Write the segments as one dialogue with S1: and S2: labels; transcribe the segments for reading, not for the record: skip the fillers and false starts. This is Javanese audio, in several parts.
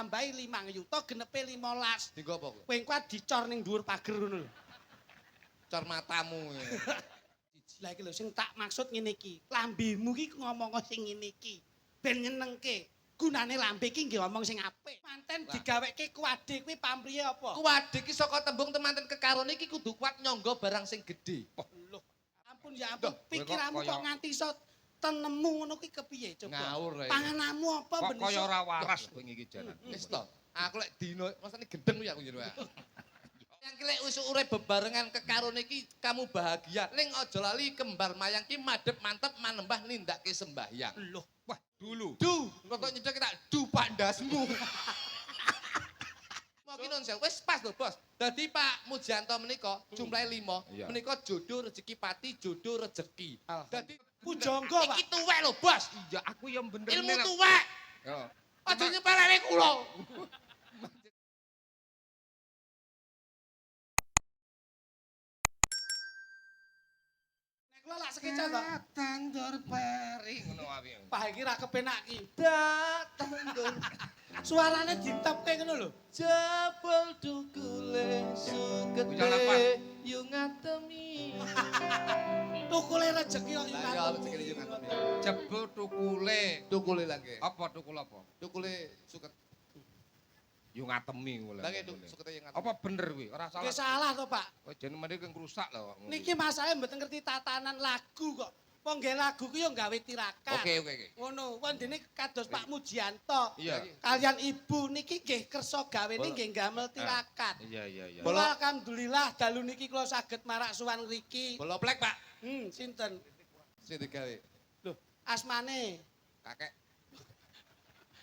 S1: ditambahi 5 yuta genepe 15.
S2: Dinggo apa kowe?
S1: Kowe engko dicor ning dhuwur pager ngono lho.
S2: Cor matamu.
S1: Lah iki lho sing tak maksud ngene iki. Lambemu iki ngomong sing ngene iki. Ben nyenengke. Gunane lambe iki nggih ngomong sing apik. Manten digaweke kuade kuwi pamrihe apa?
S2: Kuwade iki saka tembung temanten kekarone iki kudu kuat nyangga barang sing gedhe.
S1: Loh, ampun ya ampun,
S2: Loh,
S1: pikiranmu kok nganti iso tenemu ngono kuwi kepiye coba?
S2: Ngawur ae.
S1: Pangananmu apa
S3: Kok
S1: ben
S3: kaya
S1: iso?
S3: ora waras bengi iki jaran.
S2: Wis to, aku lek dino masane gendeng kuwi aku jero. Yang ki lek wis urip bebarengan kekarone iki kamu bahagia. Ning aja lali kembar mayang ki madhep mantep manembah nindakake sembahyang.
S1: Loh,
S3: Wah, dulu.
S2: Du, kok nyedek tak du pandasmu. Mau ki nun sewu, wis pas lho, Bos. Dadi Pak Mujianto menika jumlahe 5,
S3: Iya.
S2: menika jodoh rezeki pati, jodoh rezeki. Dadi
S1: pujangga, Pak.
S2: iki tuwek lho, Bos.
S3: Iya, aku yang bener.
S2: Ilmu tuwek.
S3: Yo.
S2: Aja nyepeleke kula.
S1: Nek kula lak sekeca to.
S3: Tandur peri ngono wae.
S1: Pak iki ra kepenak iki.
S2: Tandur
S1: Suarane ditopke ngono lho.
S2: jebol dukule
S3: sukete
S2: yu ngatemi.
S1: Tukule rejeki kok
S2: Lah ya rezeki yu ngatemi.
S3: Jebul tukule.
S2: Tukule lagi.
S3: Apa tukul apa?
S2: Tukule suket.
S3: Yo ngatemi ngono.
S2: Lah nggih sukete yu ngatemi.
S3: Apa bener kuwi? Ora
S1: Nggih
S3: salah.
S1: salah to, Pak.
S3: Kok jeneng mriki ngrusak lho.
S1: Niki masalah mboten ngerti tatanan lagu kok. Wong nggih lagu ku yo gawe tirakat.
S2: Oke oke oke.
S1: Ngono, wondene kados Pak Mujianto.
S3: Iya.
S1: Kalian ibu niki nggih kersa gawene nggih gamel tirakat.
S3: Iya iya iya.
S1: Kula alhamdulillah dalu niki kula saged marak suwan ngriki.
S2: Bola plek, Pak.
S1: Sinten?
S2: Sing digawe.
S1: Lho, asmane.
S2: Kakek.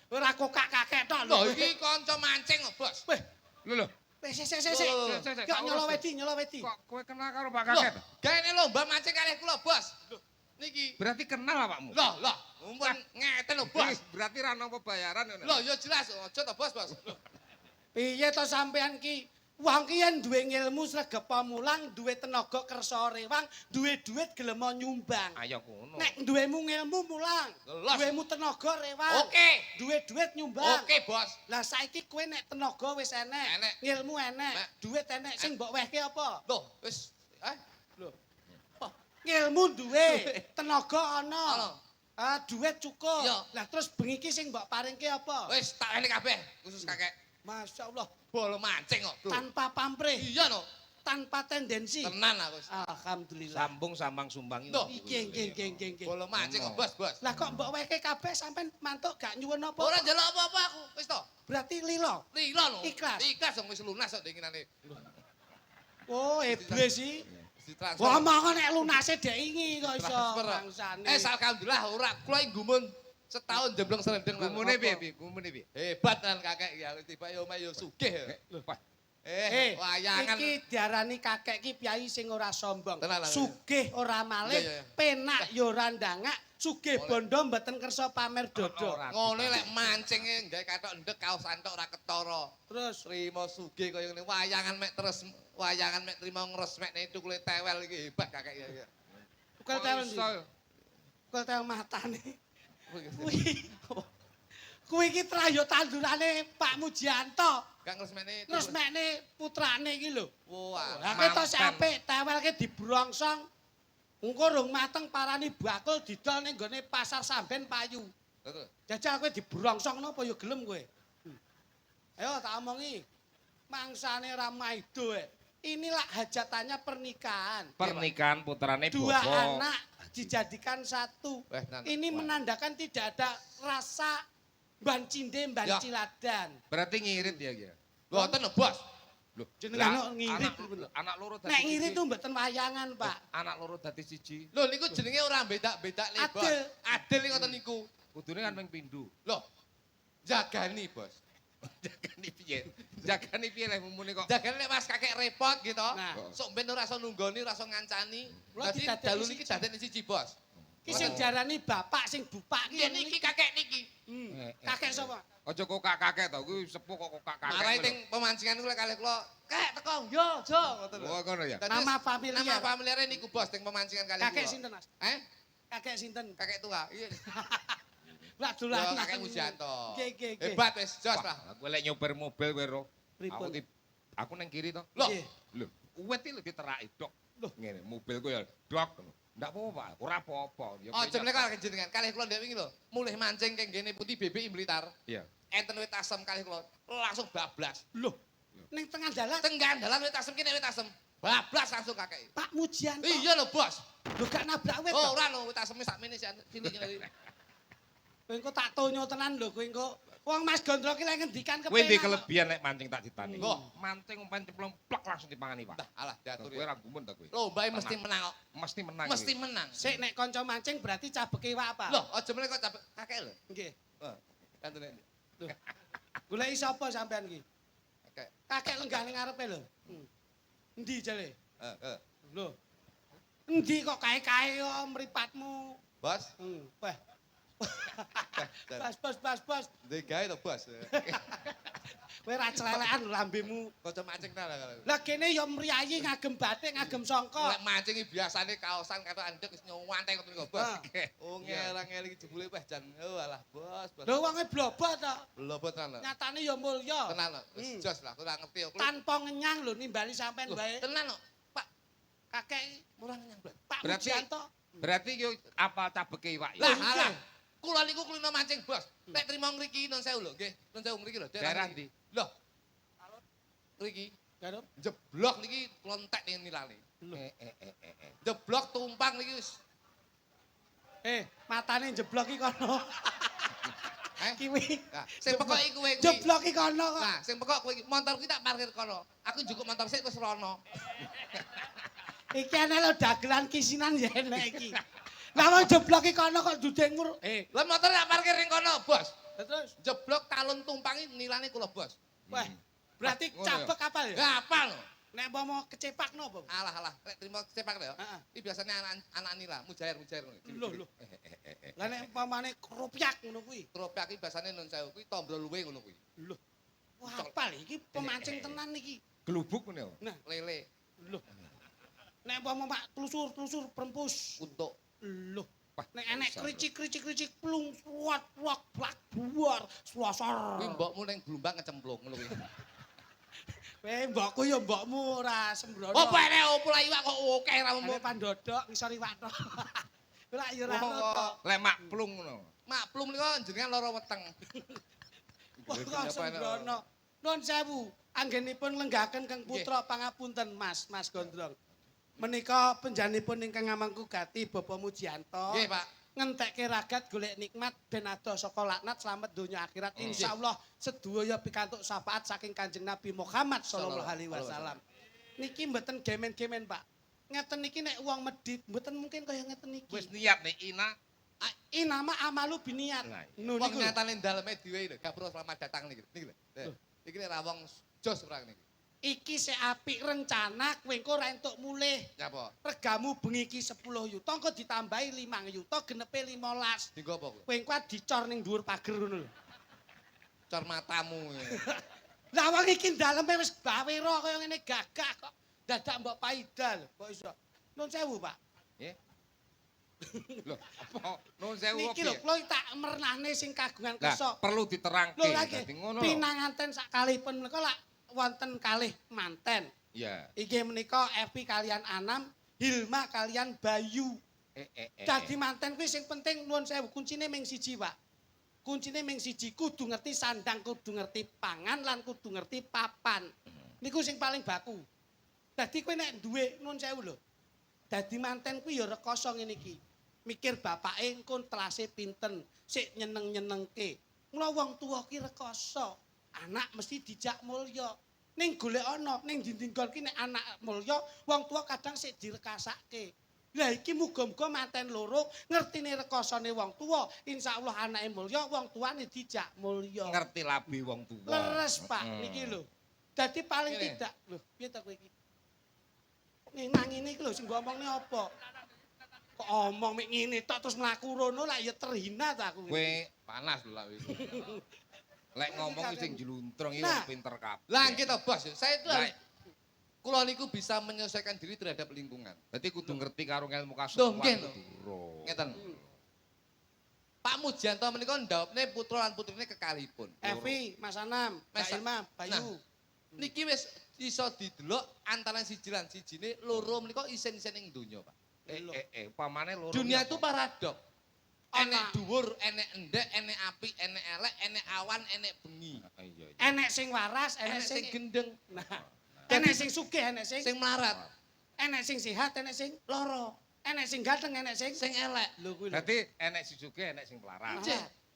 S1: Ora kokak kakek tok
S2: Lho iki kanca mancing kok, Bos.
S1: Weh,
S3: Lho lho.
S1: weh sik sik sik sik.
S2: Lho,
S3: sik, sik,
S1: Kok
S3: tak
S1: nyolo
S3: urus.
S1: wedi, nyolo wedi.
S3: Kok kowe kenal karo Pak
S2: Lho,
S3: Kakek?
S2: gaene lomba mancing kalih kula, Bos. Niki.
S3: Berarti kenal awakmu.
S2: Loh, loh, mumpun ngeten lho, Bos.
S3: Ih, berarti ra nampa bayaran ngono.
S2: Loh, ya jelas aja to, Bos, Bos.
S1: Piye to sampean ki? Wong ki yen duwe ngilmu sregep mulang, duwe tenaga kersa rewang, duwe duit gelem nyumbang.
S3: Ayo ngono.
S1: Nek duwemu ngilmu mulang,
S2: Los.
S1: duwemu tenaga rewang.
S2: Oke.
S1: Duwe duit nyumbang.
S2: Oke, Bos.
S1: Lah saiki kowe nek tenaga wis enek,
S2: Enek.
S1: ngilmu enek,
S2: Nek.
S1: duit enek, sing mbok wehke apa?
S2: Loh, wis eh
S1: Lho. Ngilmu duwe, tenaga ana.
S2: Ana.
S1: Ah, duit cukup.
S2: Iya.
S1: Lah terus bengi iki sing mbok paringke apa?
S2: Wis tak wene kabeh, khusus kakek.
S1: Masya Allah,
S2: Bolo mancing kok, Bro.
S1: tanpa pamrih,
S2: Iya no.
S1: tanpa tendensi.
S2: Tenan aku wis.
S1: Alhamdulillah.
S3: Sambung sambang sumbangi.
S2: Loh.
S1: Nggih, nggih, nggih, nggih, nggih.
S2: Bolo mancing kok, Bos, Bos.
S1: Lah kok mbok wehke kabeh sampean mantuk gak nyuwun apa?
S2: Ora njaluk apa-apa aku, wis to.
S1: Berarti lilo.
S2: Lila no.
S1: Ikhlas.
S2: Ikhlas dong wis lunas kok dinginane.
S1: Oh, iblis iki.
S2: Ditransfer.
S1: Wah, monggo nek lunase dek ingi kok iso
S2: Transfer.
S1: bangsane.
S2: Eh, alhamdulillah ora kula iki gumun setahun jembleng serendeng.
S3: Gumune piye, piye? Gumune piye?
S2: Hebat tenan kakek iki aku tiba yo omahe yo sugih.
S3: Wah,
S2: Wayangan.
S1: Iki diarani kakek iki piyai sing ora sombong.
S2: Tenan, tenan.
S1: Sugih ora malih,
S2: Iya, iya, iya.
S1: penak ya ora ndangak, sugih
S2: Boleh.
S1: bondo mboten kersa pamer dodo.
S3: Ora.
S2: Ngono lek mancinge gawe kathok ndek kaosan tok ora ketara.
S1: Terus
S2: Trimo sugih kaya ngene wayangan mek terus wayangan mek trimo ngresmekne tukule tewel iki hebat kakek iki.
S1: tukul tewel
S3: Iso.
S1: ndi? Tukul tewel matane. Kuwi kuwi iki trayo tandurane Pak Mujianto.
S2: Gak ngresmekne.
S1: Ngresmekne putrane iki lho.
S2: Wah.
S1: Lah kowe to sik
S3: Manten.
S1: apik, tewelke dibrongsong. Engko rung mateng parani bakul didol ning gone pasar Samben payu.
S2: Betul.
S1: Jajal kowe dibrongsong napa ya gelem kowe? Ayo tak omongi. Mangsane ra maido e. Inilah hajatannya pernikahan.
S3: Pernikahan putrane
S1: Dua
S3: Bobo.
S1: anak dijadikan satu.
S2: Weh, tenan.
S1: Ini
S2: Wah.
S1: menandakan tidak ada rasa ban cinde, ban
S2: Ya.
S1: ciladan.
S3: Berarti ngirit ya iki.
S2: Mboten lho, Bos.
S3: Lho,
S1: Jenengan
S3: lah,
S1: kok ngirit
S3: anak, anak loro dadi
S1: Nek ngirit
S3: siji.
S1: tuh mboten wayangan, Pak.
S3: Anak loro dadi siji.
S2: Lho niku jenenge ora bedak-bedakne, Bos.
S1: Adil.
S2: Adil iki ngoten niku.
S3: Kudune kan ping pindho.
S2: Loh. Jagani, Bos.
S3: Jagani piye? Jagani piye lek mumune kok.
S2: Jagani lek Mas kakek repot gitu.
S1: Nah.
S2: Sok ben ora iso nunggoni, ora iso ngancani.
S1: Kula
S2: Dadi
S1: didadekne
S2: dalu
S1: siji.
S2: niki dadekne siji, Bos.
S1: Ki sing diarani bapak sing bupak ki.
S2: Nggih niki kakek niki.
S1: Kakek sapa?
S3: Aja kok kakek to, kuwi sepuh kok kok kakek.
S2: Marai teng pemancingan niku lek kalih kula, "Kek teko, yo, jo," ngoten lho.
S3: Oh, ngono ya.
S2: Dadi
S1: Nama familiar.
S2: Nama familiare niku, Bos, teng pemancingan kalih
S1: Kakek
S2: kula.
S1: sinten, Mas?
S2: Eh?
S1: Kakek sinten?
S2: Kakek tua. Iya.
S1: Lak dolanan.
S2: Yo kakek Mujianto.
S1: Nggih, nggih, nggih.
S2: Hebat wis, jos lah.
S3: Aku lek nyopir mobil kowe ro.
S1: Pripun?
S3: Aku nang kiri to.
S2: Loh,
S1: Nggih.
S3: Lho, uwet iki lho diteraki dok.
S1: Loh.
S3: Ngene, mobilku ya dok. Ndak apa-apa, ora apa-apa. Ya
S2: aja mlek karo jenengan. Kalih kula ndek wingi lho, mulih mancing keng ngene putih BBI Blitar.
S3: Iya.
S2: Enten wit asem kalih kula langsung bablas.
S1: Loh, ning tengah dalan
S2: Tengah dalan wit asem ki nek wit asem, bablas langsung kakek.
S1: Pak Mujianto.
S2: Iya lho, Bos.
S1: Lho gak nabrak wit.
S2: Oh,
S1: to?
S2: ora lho, wit aseme sakmene sik cilik ngene iki.
S1: Kowe engko tak tonyo tenan lho kowe engko. Wong Mas Gondrong ki lek ngendikan
S3: Kowe ndek
S1: kepenak.
S3: kelebihan lek mancing tak ditani.
S2: Loh.
S3: Mancing umpan cemplung plek langsung dipangani, Pak.
S2: Dah, alah diatur.
S3: Kowe ora gumun ta kowe?
S2: Lombae mesti menang kok.
S3: Mesti menang.
S2: Mesti
S3: kowe.
S2: menang.
S1: Sik nek kanca mancing berarti cabeke iwak apa?
S2: Loh, aja meneh kok capek kakek lho.
S1: Nggih.
S2: Heeh. Kantone.
S1: Goleki sapa sampean iki?
S2: Kakek.
S1: Kakek lenggah ning ngarepe lho. Endi jale?
S2: Heeh.
S1: Lho. Endi kok kae-kae kok mripatmu?
S2: Bos.
S1: Wah. Bos, bos, bos, bos.
S2: Ndek gawe to, Bos.
S1: Kowe ra celelekan lho lambemu.
S2: Kanca mancing ta lah.
S1: Lah kene ya mriyayi ngagem batik, ngagem sangka.
S2: Lek mancing iki biasane kaosan katokan ndek wis nyantai ngoten kok, Bos.
S1: Ah.
S2: Oh, ngerang-ngeling jebule wah jan. Oh alah, Bos, Bos.
S1: Lho wonge blobot to.
S2: Blobot tenan lho.
S1: Nyatane ya mulya.
S2: Tenan lho, wis jos lah, aku ora ngerti aku.
S1: Tanpa ngenyang lho nimbali sampean
S2: Loh,
S1: wae.
S2: Tenan lho, Pak.
S1: Kakek
S2: Murah ngenyang, Bos.
S1: Pak
S3: Berarti-
S1: Mujianto.
S3: Berarti yo apal cabeke iwak.
S2: Lah, alah. Kula niku kulino mancing, Bos. Nek trimo ngriki nun sewu lho, nggih. Nun sewu ngriki lho.
S3: Daerah
S2: ngriki.
S3: ndi?
S2: Loh. Ngriki
S1: Garut.
S2: jeblok niki kula entek ning nilane. Jeblok tumpang niki wis.
S1: Matane jeblok iki kono.
S2: Eh?
S1: Kiwi.
S2: Nah, sing pekok iki kowe kuwi.
S1: Jeblok iki kono kok.
S2: Nah, sing pekok kowe iki montor kuwi tak parkir kono. Aku njukuk montor sik terus rono.
S1: Iki enek lho dagelan kisinan ya enek iki. Lah wong jeblok iki kono kok dudeng mur.
S2: Lah motor tak parkir ning kono, Bos.
S1: Terus
S2: Jeblok talun tumpangi nilane kula, Bos.
S1: wah, berarti
S3: Ngono ya?
S1: cabek kapal ya?
S2: Lah apal lho.
S1: Nek umpama kecepak napa?
S2: Alah alah, lek trimo cepak lho ya.
S1: Heeh.
S2: Iki biasane anak nila, mujair ngono.
S1: Lho lho. Lah nek umpamane kropyak ngono kuwi.
S2: Tropyak iki biasane nun sewu kuwi tombro luwe ngono kuwi.
S1: Lho. Wah, apal iki pemancing tenan iki.
S3: Glubuk ngene.
S1: Nah,
S2: Lele
S1: lho. Nek umpama mak tlusur-tlusur perempus.
S2: untuk
S1: Lho.
S3: Wah,
S1: Nek enek
S3: bisa,
S1: kricik-kricik-kricik plung suat wak plak buar suasor.
S2: kuwi mbokmu ning blumbang kecemplung ngono kuwi.
S1: Kowe mbokku ya mbokmu ora sembrono.
S2: Apa enek opo lah iwak kok akeh ra
S1: Ane pandodok ngisor iwak tok. Lah ya ora
S2: Wong
S1: tok.
S2: kok
S3: Lek makplung ngono.
S2: maklum nika jenengan lara weteng.
S1: Wah kok sembrono. Nuwun sewu, anggenipun lenggaken Kang Putra pangapunten Mas, Mas Gondrong. Menika penjanipun ingkang ngamangku gati Bapak Mujianto.
S2: Nggih, Pak.
S1: Ngentekke ragat golek nikmat ben adoh saka laknat slamet donya akhirat. Insyaallah sedaya pikantuk syafaat saking Kanjeng Nabi Muhammad sallallahu alaihi wasallam. Niki mboten gemen-gemen, Pak. Ngeten niki nek wong medhit mboten mungkin kaya ngeten niki.
S3: Wis niat nek ina
S1: Inama amalu biniat.
S3: Lah, iya.
S1: Lho
S2: Wong
S1: niku.
S2: nyatane daleme dhewe lho, gak perlu selamat datang niki. Niki lho. Niki nek ra wong jos ora niki.
S1: Iki sik apik rencana kowe engko ora entuk mulih.
S2: Nyapa?
S1: Regamu bengi iki 10 yuta engko ditambahi 5 yuta genepe 15.
S2: Dinggo apa kuwi?
S1: Kowe engko dicor ning dhuwur pager ngono lho.
S2: Cor matamu.
S1: Lah wong iki daleme wis bawera kaya ngene gagah kok. Dadak mbok paida lho, kok iso. Nuwun sewu, Pak.
S3: Nggih. Lho, apa? Nuwun sewu
S1: Niki lho kula tak mernahne sing kagungan
S3: Lah,
S1: kersa.
S3: perlu diterangke.
S1: Lho lagi
S3: Dadi ngono lho.
S1: pinanganten sakalihipun menika lak wonten kalih manten.
S3: Iya.
S1: Inggih menika Evi kalian Anam, Hilma kalian Bayu. Dadi manten kuwi sing penting nuwun sewu kuncine ming siji, Pak. Kuncine ming siji kudu ngerti sandang, kudu ngerti pangan lan kudu ngerti papan. Niku sing paling baku. Dadi kowe nek duwe nuwun sewu lho. Dadi manten kuwi ya rekoso ngene iki. Mikir bapake engko telase pinten, sik nyeneng-nyenengke. Mula wong tuwa ki rekoso. Anak mesti dijak mulya. Ning golek ana ning dinding nggon ki nek anak mulya, wong tuwa kadang sik direkasake. Lah iki muga-muga manten loro ngertine rekosane wong tuwa, insyaallah anake mulya, wong tuane dijak mulya.
S3: Ngerti labi wong tuwa.
S1: Leres, Pak, niki lho. Dadi paling
S2: Ngene.
S1: tidak, lho, piye ta kowe iki? Ning nang ngene iki lho sing mbok omongne apa? Kok omong mek ngene tok terus mlaku rono lah ya terhina ta aku.
S3: Kowe
S2: Panas lho lak iku.
S3: lek ngomong iki sing jluntrung iki
S1: Nah.
S3: wong pinter kabeh.
S2: Lah nggih to, Bos. Saya itu
S3: Lah,
S2: harus kula niku bisa menyesuaikan diri terhadap lingkungan.
S3: Dadi kudu ngerti karo ilmu
S2: Loh,
S3: kasuwan
S2: nggih, lho.
S3: kudu.
S2: Ngeten. Pak Mujianto menika ndhaupne putra lan putrine kekalihipun.
S1: Evi, Mas Anam, Mbak Ilma, Bayu.
S2: Nah, niki wis iso didelok antara siji lan sijine loro menika isin-isin ing donya, Pak.
S3: Pamane loro.
S2: Dunia itu paradok. Enek dhuwur, enek endek, enek apik, enek elek, enek awan, enek bengi.
S3: Iya.
S1: Enek sing waras, enek sing
S2: gendeng.
S1: Nah, enek sing sugih, enek sing
S2: melarat.
S1: Enek sing sehat, enek sing
S2: loro.
S1: Enek sing ganteng, enek sing
S2: elek.
S1: Lho kuwi lho.
S3: Dadi enek sing sugih, enek sing melarat.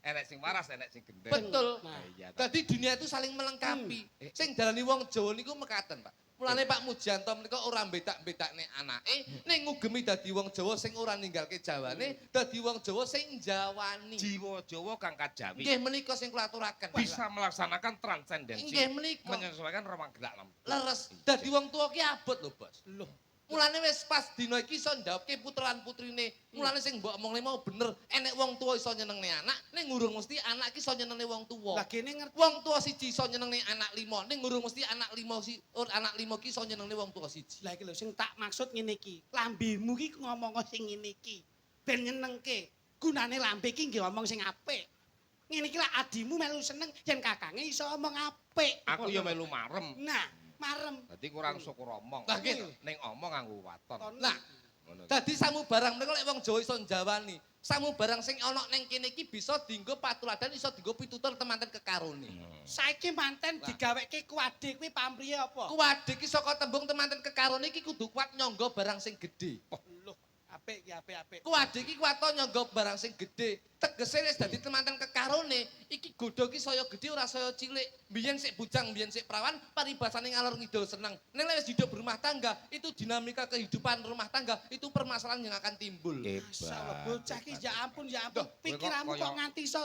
S3: Enek sing waras, enek sing gendeng.
S2: Betul.
S1: Nah,
S3: iya.
S2: Dadi dunia itu saling melengkapi. Sing darani wong Jawa niku mekaten, Pak. Mulane Pak Mujianto menika ora mbedak-mbedakne anake, ning ngugemi dadi wong Jawa sing ora ninggalke jawane, dadi wong Jawa sing njawani.
S3: Jiwa Jawa kang kajawi.
S2: Nggih menika sing kula aturaken.
S3: Bisa melaksanakan transendensi.
S2: Nggih menika.
S3: Menyesuaikan ruang gerak lam.
S2: Leres. Dadi wong tuwa ki abot lho, Bos.
S1: Lho.
S2: Mulane wis pas dina iki iso ndhawuhke putra lan putrine. Mulane sing mbok omongne mau bener, enek wong tuwa iso nyenengne anak, ning urung mesti anak iki iso nyenengne wong tuwa.
S1: Lah kene ngerti.
S2: Wong tuwa siji iso nyenengne anak lima, ning urung mesti anak lima si anak lima ki iso nyenengne wong tuwa siji.
S1: Lah iki lho sing tak maksud ngene iki. Lambemu ki ngomong sing ngene iki. Ben nyenengke. Gunane lambe ki nggih omong sing apik. Ngene iki lak adimu melu seneng yen kakange iso omong apik.
S3: Aku ya melu marem.
S1: Nah, marem.
S3: Dadi kurang syukur omong.
S2: Lah gitu.
S3: Ning omong nganggo waton.
S2: Lah, dadi samubarang menika lek wong Jawa iso njawani, samubarang sing ana ning kene iki bisa dienggo patuladan, iso dienggo pitutur temanten kekarone.
S1: Saiki manten digaweke kuade kuwi pamrihe apa?
S2: Kuade iki saka tembung temanten kekarone iki kudu kuat nyangga barang sing gedhe.
S1: Lho, apik iki apik-apik.
S2: Kuade iki kuat nyangga barang sing gedhe. Tegese wis dadi temanten kekarone, iki godho iki saya gedhe ora saya cilik. Biyen sik bujang, biyen sik prawan, paribasane ngalor ngidul seneng. Ning lek wis hidup berumah tangga, itu dinamika kehidupan rumah tangga, itu permasalahan yang akan timbul.
S1: Masyaallah, bocah iki ya ampun, ya ampun. Pikiranmu kok nganti iso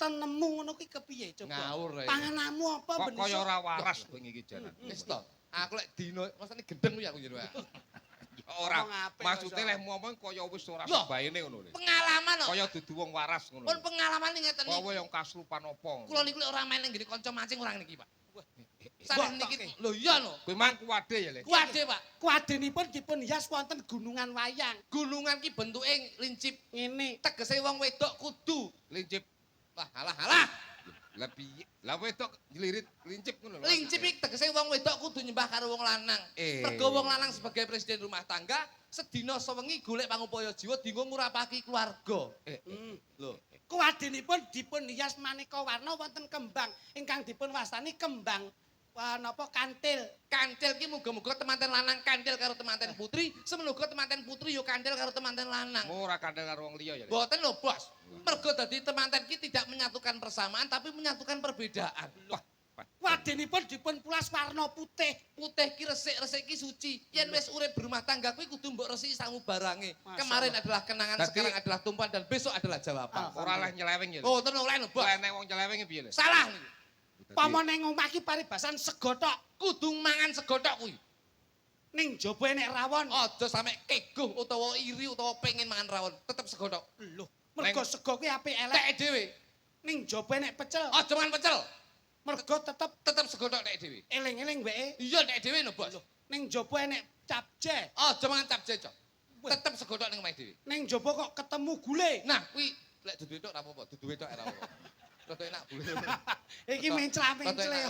S1: tenemu ngono kuwi kepiye coba?
S2: Ngawur ae.
S1: Pangananmu apa
S3: kok
S1: ben
S3: kaya ora waras kowe iki jaran.
S2: Wis to, aku lek dino masane gendeng kuwi aku njero.
S3: Ora, maksude leh ngomong kaya wis ora sebaene ngono lho.
S2: Pengalaman kok.
S3: Kaya dudu wong waras ngono.
S2: Pun pengalaman ngeten iki.
S3: Kowe yang kaslupan apa?
S2: Kula niku lek ora main ning nggene kanca mancing ora niki, Pak. Sareng niki lho iya no.
S3: Kuwi mang kuade ya, Le.
S2: Kuade, Pak.
S1: Kuadenipun dipun hias wonten gunungan wayang.
S2: Gunungan ki bentuke lincip
S1: ngene.
S2: Tegese wong wedok kudu
S3: lincip.
S2: Wah, alah alah.
S3: Lah piye? Lah wedok njlirit lincip ngono lho.
S2: Lincip iki tegese wong wedok kudu nyembah karo wong lanang. Mergo wong lanang sebagai presiden rumah tangga, sedina sewengi golek pangupaya jiwa dienggo ngurapaki keluarga. Lho.
S1: Kuwadenipun dipun hias maneka warna wonten kembang ingkang dipun wastani kembang napa kantil.
S2: Kantil ki muga-muga temanten lanang kantil karo temanten putri, semono uga temanten putri yo kantil karo temanten lanang.
S3: Ora kantil karo wong liya ya.
S2: Mboten lho, Bos. Mergo dadi temanten ki tidak menyatukan persamaan tapi menyatukan perbedaan.
S3: Wah,
S1: Wadenipun dipun pulas warna putih.
S2: Putih ki resik-resik ki suci. Yen wis urip berumah tangga kuwi kudu mbok resiki samubarange. Kemarin adalah kenangan, sekarang adalah tumpuan dan besok adalah jawaban.
S3: Ora leh nyeleweng ya.
S2: Oh, ten ora lho, Bos.
S3: Lah nek wong nyeleweng piye lho?
S2: Salah niku.
S1: Pamane ning omah ki paribasan sego tok.
S2: Kudu mangan sego tok kuwi.
S1: Ning jaba enek rawon.
S2: Aja sampe keguh utawa iri utawa pengen mangan rawon, tetep sego tok.
S1: Lho, mergo sego kuwi apik elek.
S2: Tek dhewe.
S1: Ning jaba enek pecel.
S2: Aja mangan pecel.
S1: Mergo tetep
S2: sego tok tek dhewe.
S1: Eling-eling weke.
S2: Iya tek dhewe lho, Bos.
S1: Ning jaba enek capje.
S2: Aja mangan capje, Cok. Tetep sego tok ning omahe dhewe.
S1: Ning jaba kok ketemu gule.
S2: Nah, kuwi lek dudu tok ora apa-apa, dudu tok ora apa-apa. Rada enak gule.
S1: Iki mencla-mencle.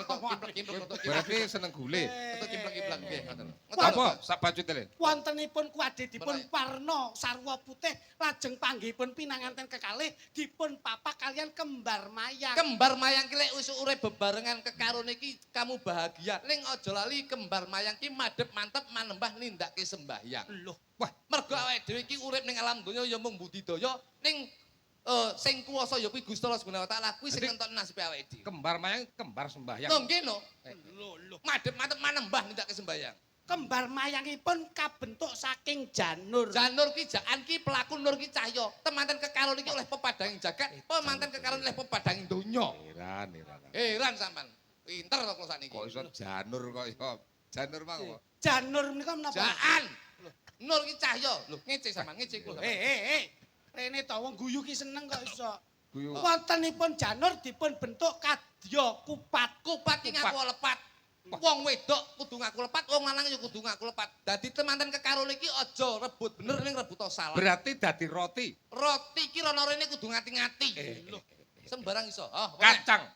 S3: Berarti seneng gule.
S2: Rada kimplek-kimplek nggih ngoten.
S3: Apa sak bajute le?
S1: Wontenipun kuade dipun warna sarwa putih lajeng panggihipun pinanganten kekalih dipun papak kalian kembar mayang.
S2: Kembar mayang ki lek wis urip bebarengan kekarone iki kamu bahagia. Ning aja lali kembar mayang ki madhep mantep manembah nindakake sembahyang.
S1: Lho,
S2: wah, mergo awake dhewe iki urip ning alam donya ya mung budidaya ning sing kuwasa ya kuwi Gusti Allah Subhanahu wa taala kuwi sing nentokne nasibe awake dhewe.
S3: Kembar mayang kembar sembahyang.
S2: Lho nggih no.
S1: Lho lho.
S2: Madhep mantep manembah nindakake sembahyang.
S1: Kembar mayangipun kabentuk saking janur.
S2: Janur ki jaan ki pelaku nur ki cahya. Temanten kekaron iki oleh pepadanging jagat, pemanten kekaron oleh pepadanging donya.
S3: Heran, heran.
S2: Heran sampean. Pinter to kula sakniki.
S3: Kok iso janur kok iso. Janur mang apa?
S1: Janur menika menapa?
S2: Jaan. Nur ki cahya. Lho ngece sampean, ngece kula.
S1: Rene to wong guyu ki seneng kok iso.
S3: Guyu.
S1: Wontenipun janur dipun bentuk kadya kupat.
S2: Kupat ki ngaku lepat. Wong wedok kudu ngaku lepat, wong lanang ya kudu ngaku lepat. Dadi temanten kekarone iki aja rebut bener ning rebut salah.
S3: Berarti dadi roti.
S2: Roti iki rono rene kudu ngati-ngati. Sembarang iso. Oh,
S3: kacang.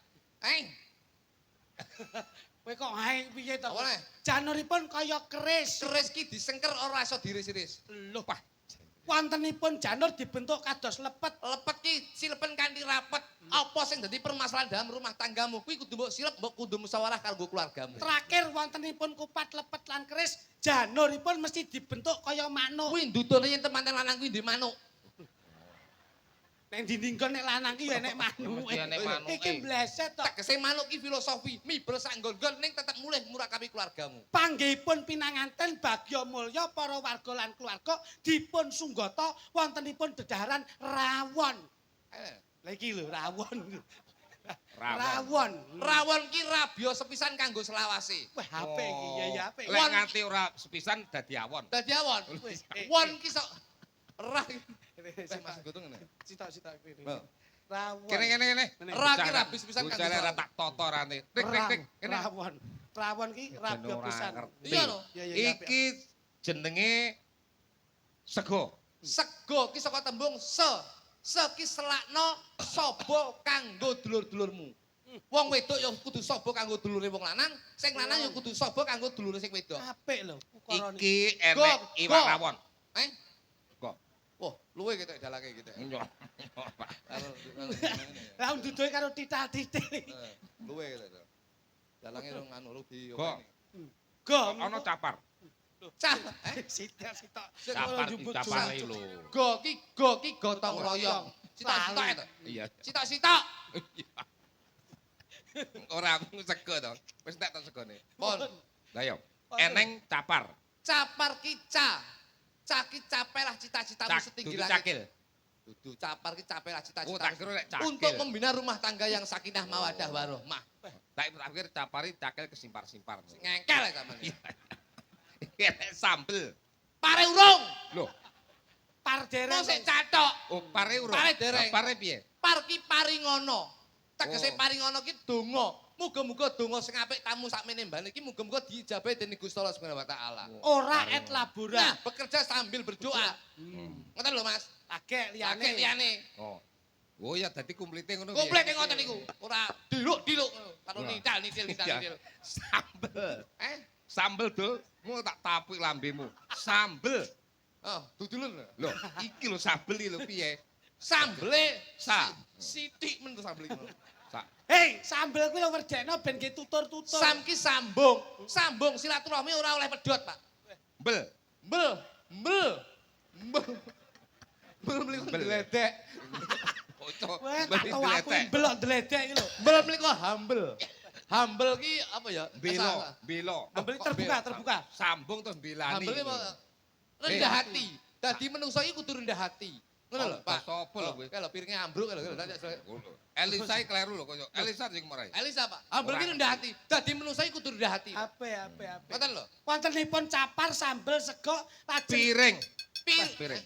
S1: Kowe kok ae piye to?
S2: Apa?
S1: Januripun kaya keris.
S2: Keris ki disengker ora iso diris-iris.
S1: Lho, Pak. Wontenipun janur dibentuk kados lepet.
S2: Lepet ki silepen kanthi rapet. Apa sing dadi permasalahan dalam rumah tanggamu kuwi kudu mbok silep, mbok kudu musyawarah karo keluargamu.
S1: Terakhir wontenipun kupat lepet lan keris, januripun mesti dibentuk kaya manuk.
S2: Kuwi ndudone yen temanten lanang kuwi ndek manuk.
S1: Nek dindinggon nek lanang ki ya enek manuke.
S3: Mesti enek manuke.
S1: Iki bleset to.
S2: Tegese manuk ki filosofi, mibel sak nggon-nggon ning tetep mulih murakabi keluargamu.
S1: Panggihipun pinanganten bagya mulya para warga lan keluarga dipun sunggata wontenipun dedaharan rawon. Lha iki lho rawon. Rawon.
S2: Rawon ki rabya sepisan kanggo selawase.
S1: Wah, apik iki ya ya apik.
S3: Lek nganti ora sepisan dadi awon.
S2: Dadi awon. Won ki sok rah. Mas Gotung ngene.
S1: Sitok-sitok kuwi. Rawon.
S3: Kene.
S2: Ra ki rabis pisan kanggo.
S3: Bocah ora tak tata rane. Tik tik tik.
S1: Rawon. Rawon ki rabya pisan.
S2: Iya lho.
S3: Iki jenenge sego.
S2: Sego ki saka tembung se. Se ki selakno saba kanggo dulur-dulurmu. Wong wedok ya kudu saba kanggo dulure wong lanang, sing lanang ya kudu saba kanggo dulure sing wedok.
S1: Apik lho.
S3: Iki enek iwak rawon.
S2: Eh? Wah, luwe ketok dalake gitu.
S1: Lah nduduhe karo tital-titil.
S2: Luwe ketok. Dalange rong anu rugi.
S3: Go.
S1: Go
S3: ana capar.
S2: Cah,
S1: sitok-sitok.
S3: Capar lho.
S2: Go ki gotong royong. Sitok-sitok itu.
S3: Iya.
S2: Sitok-sitok.
S3: Ora sego to. Wis entek to segone.
S2: Pon.
S3: Lah yo. Eneng capar.
S2: Capar ki ca. Caki capailah cita-citamu setinggi langit.
S3: Cakil.
S2: Dudu capar ki capailah cita-cita.
S3: Oh, tak kira lek cakil.
S2: Untuk membina rumah tangga yang sakinah mawadah warohmah.
S3: Tak pikir capari cakil kesimpar-simpar.
S2: Ngengkel ya sampean.
S3: Iki sambel.
S2: Pare urung.
S3: Loh,
S1: par dereng.
S2: Mosek cathok.
S3: Oh, pare urung.
S2: Pare dereng.
S3: Pare piye?
S2: Par ki paringono. Tegese paringono ki donga. Muga-muga donga sing apik tamu sakmene mbane iki muga-muga diijabahi dening Gusti Allah Subhanahu wa taala.
S1: Ora et labora.
S2: Nah, bekerja sambil berdoa. Ngoten lho, Mas.
S1: Lagek liyane.
S2: Lagek liyane.
S3: Oh. Oh ya dadi komplite ngono piye?
S2: Komplite ngoten niku. Ora diluk-diluk karo nital-nitil nital-nitil.
S3: Sambel.
S2: Sambel
S3: dul, mu tak tapik lambemu. Sambel.
S2: Oh, dudulun lho.
S3: Lho, iki lho sambel iki lho piye?
S2: Sambele
S3: sa
S2: sithik men to sambel iki.
S1: Hei, sambel kuwi lho werdekno ben ge tutur-tutur.
S2: Sam ki sambung. Sambung silaturahmi ora oleh pedhot, Pak.
S3: Bel.
S2: Bel. Bel. Bel. Bel mliku dledek.
S1: Wah, tak tau aku belok dledek iki lho.
S2: Bel mliku humble. Humble ki apa ya?
S3: Belo, belo.
S1: Humble terbuka, terbuka.
S3: Sambung terus belani.
S2: Humble ki rendah hati. Dadi menungso iki kudu rendah hati. Ngono lho, Pak.
S3: Sopo lho kowe?
S2: Kae lho piringe ambruk lho.
S3: Elisa iki kleru lho koyo. Elisa sing marai.
S2: Elisa, Pak. Humble ki rendah hati. Dadi menungso iki kudu rendah hati.
S1: Apik, apik, apik.
S2: Ngoten lho.
S1: Wontenipun capar sambel sego lajeng
S3: piring.
S2: Piring.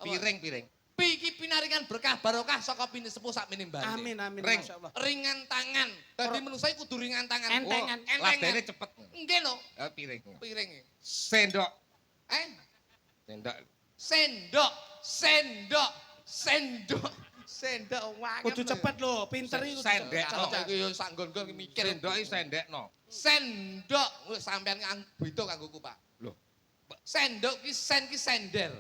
S3: Piring, piring.
S2: Pi iki pinaringan berkah barokah saka pinisepuh sak minimbane.
S1: Amin amin masyaallah.
S2: Ringan tangan. Dadi menungso iki kudu ringan tangan.
S1: Entengan.
S3: Ladene cepet.
S2: Nggih lho.
S3: Piring.
S2: Piring.
S3: Sendok.
S2: Sendok. Sendok. Sendok. Sendok. Sendok wangel.
S1: Kudu cepet lho, pinter iki kudu
S3: Sendek.
S2: cepet. Iki yo sak nggon-nggon mikir.
S3: Sendok iki sendekno.
S2: Sendok sampean beda kanggoku, Pak.
S3: Lho.
S2: Sendok ki sen ki sender.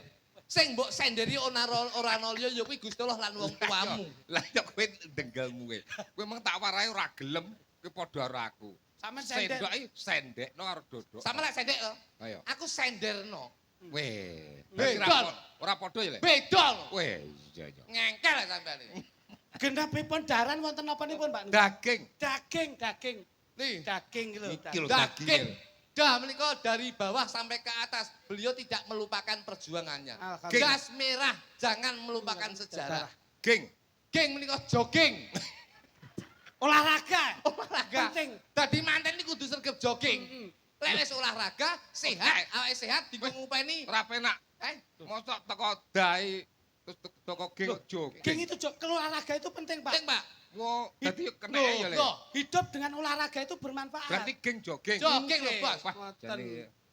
S2: Sing mbok senderi ora ana liya ya kuwi Gusti Allah lan wong tuamu.
S3: Lah ya kowe denggelmu kowe. Kowe emang tak warai ora gelem, kowe padha karo aku.
S1: Sampeyan sendek.
S3: Sendok iki sendekno karo dodok.
S2: Sampeyan lek sendek to?
S3: Ayo.
S2: Aku senderno.
S3: Weh,
S2: beda.
S3: Ora padha ya, Le?
S2: Beda.
S3: Weh, iya iya.
S2: Ngengkel sampeyan iki.
S1: Genapipun daran wonten napanipun, Pak?
S3: Daging.
S1: Daging, daging.
S2: Nih,
S1: daging lho.
S3: Iki lho
S2: daging. Dah menika dari bawah sampai ke atas, beliau tidak melupakan perjuangannya. Gas merah, jangan melupakan sejarah.
S3: Geng.
S2: Geng menika jogging.
S1: Olahraga.
S2: Olahraga.
S1: Penting.
S2: Dadi manten iki kudu sregep jogging. Lek wis olahraga, sehat, awake sehat dienggo ngupeni.
S3: Ora penak. Mosok teko dae terus teko geng jogging.
S1: Geng itu olahraga itu penting, Pak.
S2: Penting, Pak.
S3: Wo, dadi kena ya le.
S1: Hidup dengan olahraga itu bermanfaat.
S3: Berarti geng jogging.
S2: Jogging lho, Bos.
S1: Wah,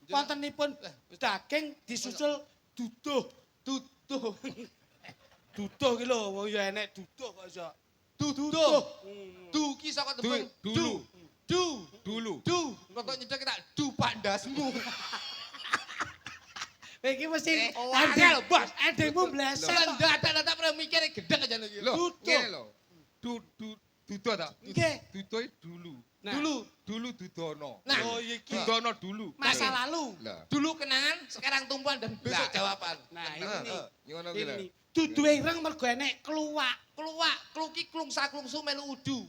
S1: wontenipun daging disusul duduh. Duduh. Duduh ki lho, wong ya enek duduh kok iso.
S2: Duduh. Du ki saka tembung
S3: dulu.
S2: Du.
S3: Dulu.
S2: Du. Kok nyedek tak du pandasmu.
S1: Iki mesti
S2: angel, Bos.
S1: Endingmu bleset.
S2: Ndadak-ndadak pernah mikir gedeng aja iki.
S3: Lho, ngene lho. Du du duduh ta?
S1: Nggih.
S3: Duduh dulu.
S2: Dulu.
S3: Dulu dudono.
S2: Nah,
S1: oh iki.
S3: Dudono dulu.
S1: Masa lalu.
S2: Dulu kenangan, sekarang tumpuan dan besok jawaban.
S1: Nah, ini.
S3: Ngono ki lho.
S1: Duduhe ireng mergo enek kluwak.
S2: Kluwak, kluki klungsa-klungsu melu udu.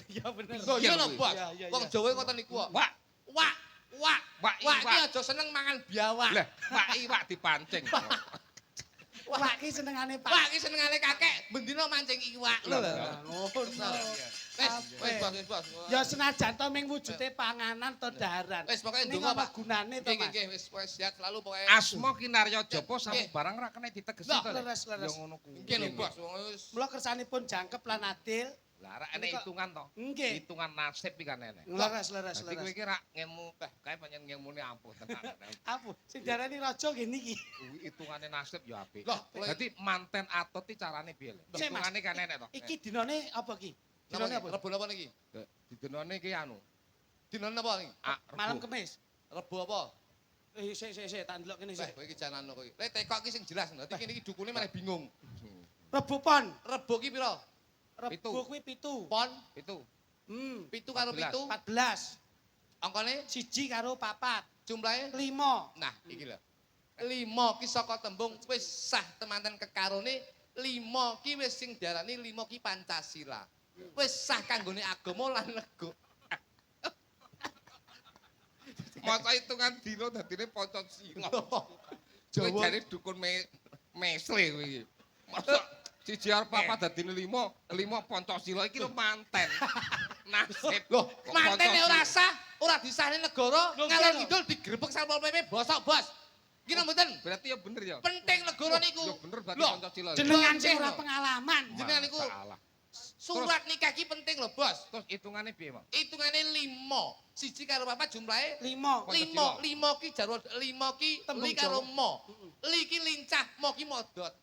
S1: Iya bener.
S2: Lho iya lho, Bos. Wong Jawa ngoten niku kok.
S3: Wak,
S2: wak, wak.
S3: Wak
S2: iki aja seneng mangan biawak.
S3: Lah, wak iwak dipancing.
S1: Wak ki senengane Pak.
S2: Wak ki senengane kakek, bendina mancing iwak lho.
S1: Ngono.
S2: Wis, wis Bos, wis Bos.
S1: Ya senajan to ming wujude panganan to daharan.
S2: Wis pokoke ndonga Pak.
S1: Gunane to, Mas.
S2: Nggih, wis pokoke sehat selalu pokoke.
S3: Asma kinarya japa samubarang ra kena ditegesi to.
S1: Leres, leres.
S3: Ya ngono kuwi.
S2: Nggih lho, Bos. Wis.
S1: Mula kersanipun jangkep lan adil.
S3: Lah ra enek hitungan to.
S1: Nggih.
S3: Hitungan nasib iki kan enek.
S1: Leres, leres,
S3: Dadi
S1: leres.
S3: kowe iki ra ngilmu, kae pancen ngilmune ampuh tenan.
S1: Ampuh. Sing diarani raja nggih niki.
S3: Kuwi hitungane nasib ya apik.
S2: Dadi
S3: manten atot iki carane piye lho? Hitungane kan enek to.
S1: Iki dinane apa iki? Dinane apa?
S2: Rebo napa niki?
S3: Dinane iki anu.
S2: Dinane napa niki?
S1: Malam Kamis.
S2: Rebo apa?
S1: Sik sik sik tak ndelok kene sik.
S2: Wah, kowe iki jan anu kowe. Lek tekok iki sing jelas. Dadi kene iki dukune malah bingung.
S1: Rebo pon.
S2: Rebo ki pira?
S1: Rebo kuwi 7.
S2: Pon
S3: 7.
S2: 7 karo 7
S1: 14.
S2: Angkane
S1: 1 karo 4.
S2: Jumlahe
S1: 5.
S2: Nah, iki lho. 5 ki saka tembung wis sah temanten kekarone 5 ki wis sing diarani 5 ki Pancasila. Wis sah kanggone agama lan negara.
S3: Maca hitungan dina dadine Pancasila. Kowe jane dukun mesle kowe iki. Masa siji arep papat dadine 5, 5 Pancasila iki lho manten. Nasib.
S2: Loh, mantene ora sah, ora disahne negara, ngalor ngidul digrebek Satpol PP bosok, Bos. Iki lho mboten.
S3: Berarti ya bener ya.
S2: Penting negara niku.
S3: Ya bener berarti Pancasila.
S1: Jenengan sing ora pengalaman.
S2: Jenengan niku surat nikah ki penting lho, Bos.
S3: Terus hitungane piye, Mas?
S2: Hitungane 5. 1 karo 4 jumlahe
S1: 5.
S2: 5. 5 ki jarwo 5 ki li karo mo. Li ki lincah, mo ki modot.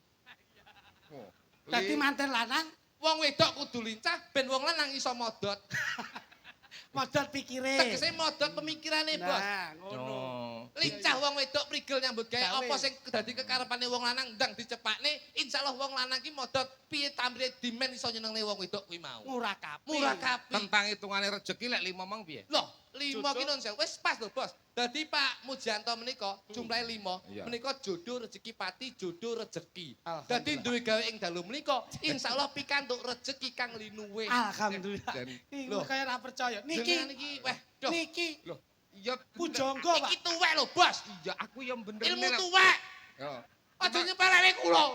S1: Dadi manten lanang,
S2: wong wedok kudu lincah ben wong lanang iso modot.
S1: Modot pikire.
S2: Tegese modot pemikirane, Bos.
S1: Nah, ngono.
S2: Lincah wong wedok prigel nyambut gawe apa sing dadi kekarepane wong lanang ndang dicepakne, insyaallah wong lanang ki modot piye tamrih dimen iso nyenengne wong wedok kuwi mau.
S1: Murakapi.
S2: Murakapi.
S3: Tentang hitungane rejeki lek 5 mang piye?
S2: Loh, 5 ki nun sewu wis pas lho, Bos. Dadi Pak Mujianto menika jumlahe 5, menika jodoh rejeki pati, jodoh rejeki. Dadi duwe gawe ing dalu menika insyaallah pikantuk rejeki kang linuwih.
S1: Alhamdulillah. Iki kaya ora percaya. Niki
S2: niki weh, doh.
S1: Niki
S3: lho, iya
S1: pujangga, Pak.
S2: Iki tuwek lho, Bos.
S3: Iya, aku ya bener.
S2: Ilmu tuwek.
S3: Heeh.
S2: Aja nyepelane kula.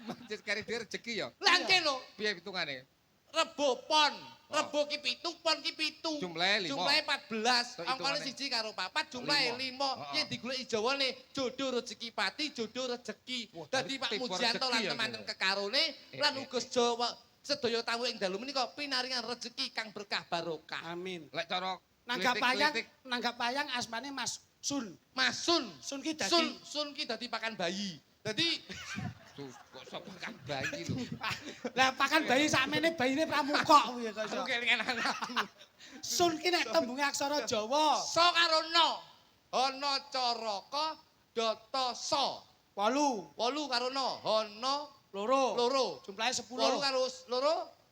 S3: Mancis kari dhewe rejeki ya.
S2: Lah nggih lho.
S3: Piye hitungane?
S2: Rebo pon. Rebo ki 7, pon ki 7.
S3: Jumlahe 5.
S2: Jumlahe 14. Angkane 1 karo 4, jumlahe 5. Yen digoleki Jawane jodoh rejeki pati, jodoh rejeki. Dadi Pak Mujianto lan teman-teman kekarone lan uga Jawa sedaya tamu ing dalu menika pinaringan rejeki kang berkah barokah.
S1: Amin.
S3: Lek cara
S1: nanggap wayang asmane Mas Sun.
S2: Mas Sun.
S1: Sun ki dadi
S2: Sun ki dadi pakan bayi. Dadi
S3: kok sok pakan bayi lho.
S1: Lah pakan bayi sakmene bayine pramuka kuwi kok iso.
S2: Aku kelingan aku.
S1: Sun ki nek tembunge aksara Jawa.
S2: Sa karo na. Ana caraka data sa.
S1: 8.
S2: 8 karo na. Ana
S1: 2.
S2: 2.
S1: Jumlahe 10.
S2: 8 karo 2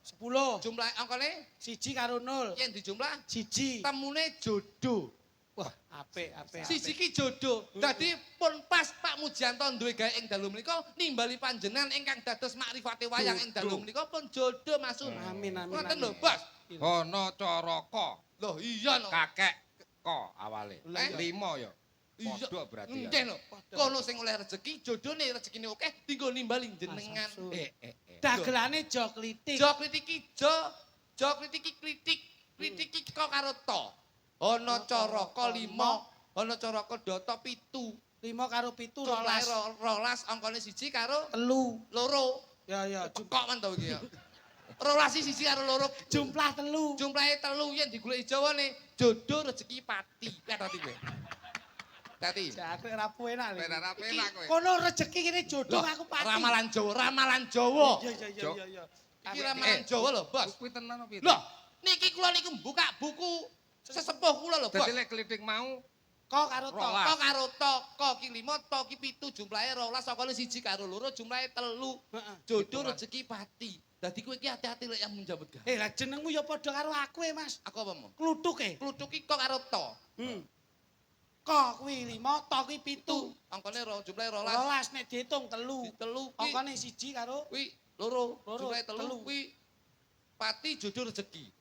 S1: 10.
S2: Jumlah angkane
S1: 1 karo 0.
S2: Yen dijumlah
S1: 1.
S2: Temune jodoh.
S1: Wah, apik, apik.
S2: Siji ki jodoh. Dadi pun pas Pak Mujianto duwe gawe ing dalu menika nimbali panjenengan ingkang dados makrifate wayang ing dalu menika pun jodoh Mas Sun.
S1: Amin, amin.
S2: Ngoten lho, Bos.
S3: Ana caraka.
S2: Lho iya no.
S3: Kakek ko awale. 5 ya. Padha berarti ya.
S2: Nggih lho. Kono sing oleh rejeki, jodone rezekine akeh dinggo nimbali jenengan.
S1: Dagelane jo klitik.
S2: Jo klitik ki jo, jo klitik ki klitik. Klitik ki ko karo to. Ana caraka 5, ana caraka data 7.
S1: 5 karo 7 12.
S2: 12 angkane 1 karo
S1: 3.
S2: 2.
S1: Ya ya,
S2: pekok men to iki ya. Rolas siji karo loro
S1: Jumlah telu.
S2: Jumlahe telu yen digoleki Jawane jodoh rezeki pati. Piye tati kowe? Tati.
S1: Jake ora penak lho.
S3: Ora penak kowe.
S1: Kono rezeki kene jodoh aku pati.
S2: Ramalan Jawa, ramalan Jawa.
S1: Iya iya iya iya iya.
S2: Iki ramalan Jawa lho, Bos.
S3: Kuwi tenan apa piye?
S2: Loh, niki kula niku buka buku sesepuh kula lho, Bos.
S3: Dadi lek klitik mau
S1: Kok karo to.
S3: Rolas.
S2: Ko karo to, ko ki 5, to ki 7, jumlahe 12, sakone siji karo loro jumlahe telu.
S1: Heeh.
S2: Jodoh rezeki pati. Dadi kowe iki hati-hati lek yang menjambut gawe.
S1: Eh lah jenengmu ya padha karo aku e, Mas.
S2: Aku apa mo?
S1: Kluthuk e.
S2: Kluthuk ki ko karo to.
S1: Ko kuwi 5, to kuwi 7.
S2: Angkane ro jumlahe 12.
S1: Rolas nek diitung telu.
S2: Telu kuwi
S1: Angkane siji karo
S2: kuwi loro,
S1: Loro,
S2: jumlahe telu
S1: telu.
S2: kuwi pati jodoh rezeki.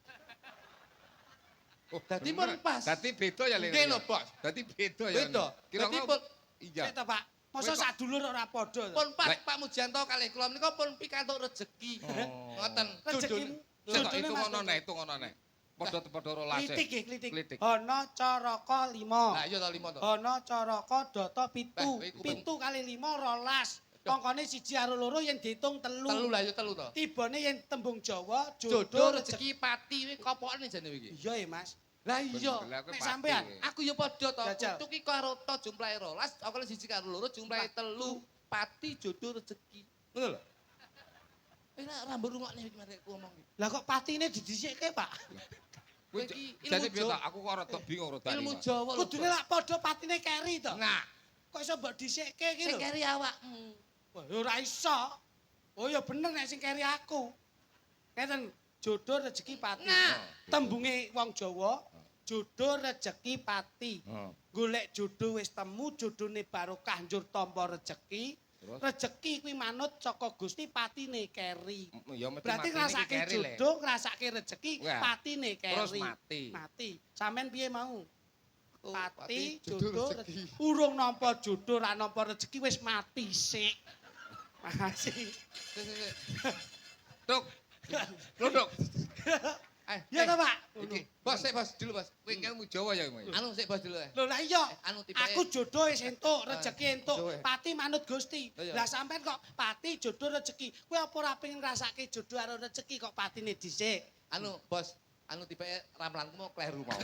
S3: Oh,
S2: Dadi pun
S3: bener.
S2: pas.
S3: Dadi beda ya Lek.
S2: Nggih lho, Bos.
S3: Dadi beda ya.
S2: Beda.
S3: Kira-kira
S2: Dadi pun
S3: iya.
S1: Sik to, Pak. Masa
S3: Kowe kok-
S1: sak dulur ora padha to?
S2: pun pas
S3: Lek.
S2: Pak Mujianto kalih kula menika pun pikantuk rezeki.
S3: Oh.
S2: Ngoten.
S1: Rezekimu
S3: Sik tok,
S1: jodone
S3: itu
S1: Mas.
S3: ngono nek, itu ngono nek. Padha-padha rolas.
S1: Klitik nggih, klitik.
S3: Klitik.
S1: Ana caraka 5.
S2: Lah iya to 5 to.
S1: Ana caraka data 7.
S2: Eh, kowe iku
S1: 7 kali 5 rolas. Angkane siji karo loro yen diitung telu.
S2: Telu lah ya telu to.
S1: Tibane yen tembung Jawa
S2: Jodoh
S1: jodoh rezeki.
S2: rezeki pati kuwi kopokne jane iki.
S1: Iya e, Mas.
S2: Lah iya.
S1: Nek sampean,
S2: Aku ya padha to.
S1: Jajal.
S2: Kluthuk ki karo to jumlahe 12, angkane siji karo loro jumlahe telu. Pati jodoh rezeki. Ngono lho. Eh lah rambut rungokne iki marek ku ngomong.
S1: Lah kok patine didhisikke, Pak?
S3: Kuwi
S2: Iki ilmu
S3: jane piye
S2: Jawa.
S3: ta? Aku kok rada bingung rada.
S2: Ilmu Jawa lho.
S1: Kudune lak padha patine keri to.
S3: Nah,
S1: Kok iso mbok dhisikke iki
S2: sing
S1: lho?
S2: keri awakmu.
S1: Wah, ya ora iso. Oh ya bener nek sing keri aku. Ngeten, jodoh rezeki pati.
S2: Nah.
S1: Tembunge wong Jawa, jodoh rezeki pati.
S3: Heeh.
S1: Golek jodoh wis temu, jodone barokah njur tampa rezeki.
S3: Terus?
S1: Rezeki kuwi manut saka Gusti patine keri.
S3: Ya mesti
S1: Berarti
S3: matine iki
S1: ngrasake
S3: keri, Le.
S1: jodoh, ngrasake rezeki,
S3: Wah.
S1: patine keri.
S3: Terus mati.
S1: Mati. Sampeyan piye mau?
S2: Oh,
S1: Pati, jodoh, rezeki. Urung nampa jodoh, ra nampa rezeki wis mati sik. Makasih.
S2: Sik, sik, sik.
S3: Tuk. Lunduk.
S2: Eh,
S1: Ya ta, Pak?
S3: Iki
S2: Bos, sik bos dulu bos.
S3: kuwi ilmu Jawa ya kuwi.
S2: Anu sik bos dulu eh.
S1: Lho lah iya.
S2: Anu tibake.
S1: Aku jodoh wis entuk, rezeki entuk,
S2: jodoh, eh.
S1: pati manut Gusti.
S2: Lah iya.
S1: Lah sampean kok pati jodoh rezeki. Kowe apa ora pengen ngrasake jodoh karo rezeki kok patine dhisik?
S2: Anu bos, anu tibake ramalanku mau kleru mau.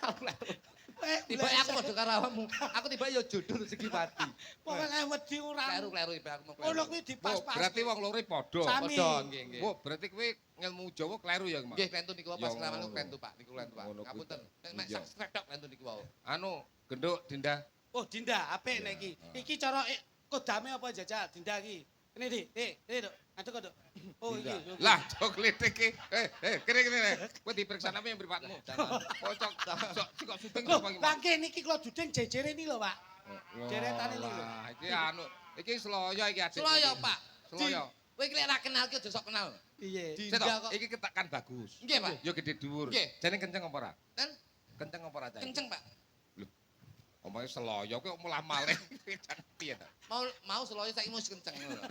S2: Aku kleru. Tibake aku padha karo awakmu. Aku tibake ya jodoh rezeki pati.
S1: Pokoke wedi ora.
S2: Kleru kleru tibake aku mau kleru.
S1: Ngono kuwi
S3: Wo,
S1: dipas-pas.
S3: berarti wong loro padha.
S1: Sami.
S2: Padha nggih nggih.
S3: Wo, berarti kuwi ilmu Jawa kleru ya, Mas.
S2: Nggih klentu niku pas
S3: Ya,
S2: ramalanku
S3: ngono.
S2: klentu Pak, niku klentu Pak.
S3: Ngono kuwi.
S2: Ngapunten. Nek mek
S3: Iya.
S2: sak strek tok klentu niku wau.
S3: Anu, genduk Dinda.
S1: Oh, Dinda, apik
S3: Iya,
S1: nek iki.
S3: heeh.
S1: Iki cara kodame apa jajal Dinda iki? Ini Di, Di, ini Dok. Ngadeg kok, Dok. Oh, iki.
S3: Lah, cok klitik iki. Kene kene. Kowe diperiksa napa yang mripatmu? Kocok, sok kok syuting
S1: Loh,
S3: apa iki?
S1: lah nggih niki kula juding jejere niki lho, Pak. Deretane niki lho.
S3: Lah, iki anu, iki seloyo iki adik.
S2: Seloyo Pak.
S3: Seloyo.
S2: Kowe iki lek ra kenal ki aja sok kenal.
S1: Piye?
S3: Sik
S2: Dinda
S3: toh,
S2: kok.
S3: iki ketakan bagus.
S2: Nggih, Pak.
S3: Yo gede dhuwur.
S2: Nggih.
S3: Jane kenceng apa ora?
S2: Kan
S3: Kenceng apa ora, Cak?
S2: kenceng Pak.
S3: Omonge seloyo kowe mulah malih. Jan piye ta?
S2: Mau mau seloyo saiki mesti kenceng ngono.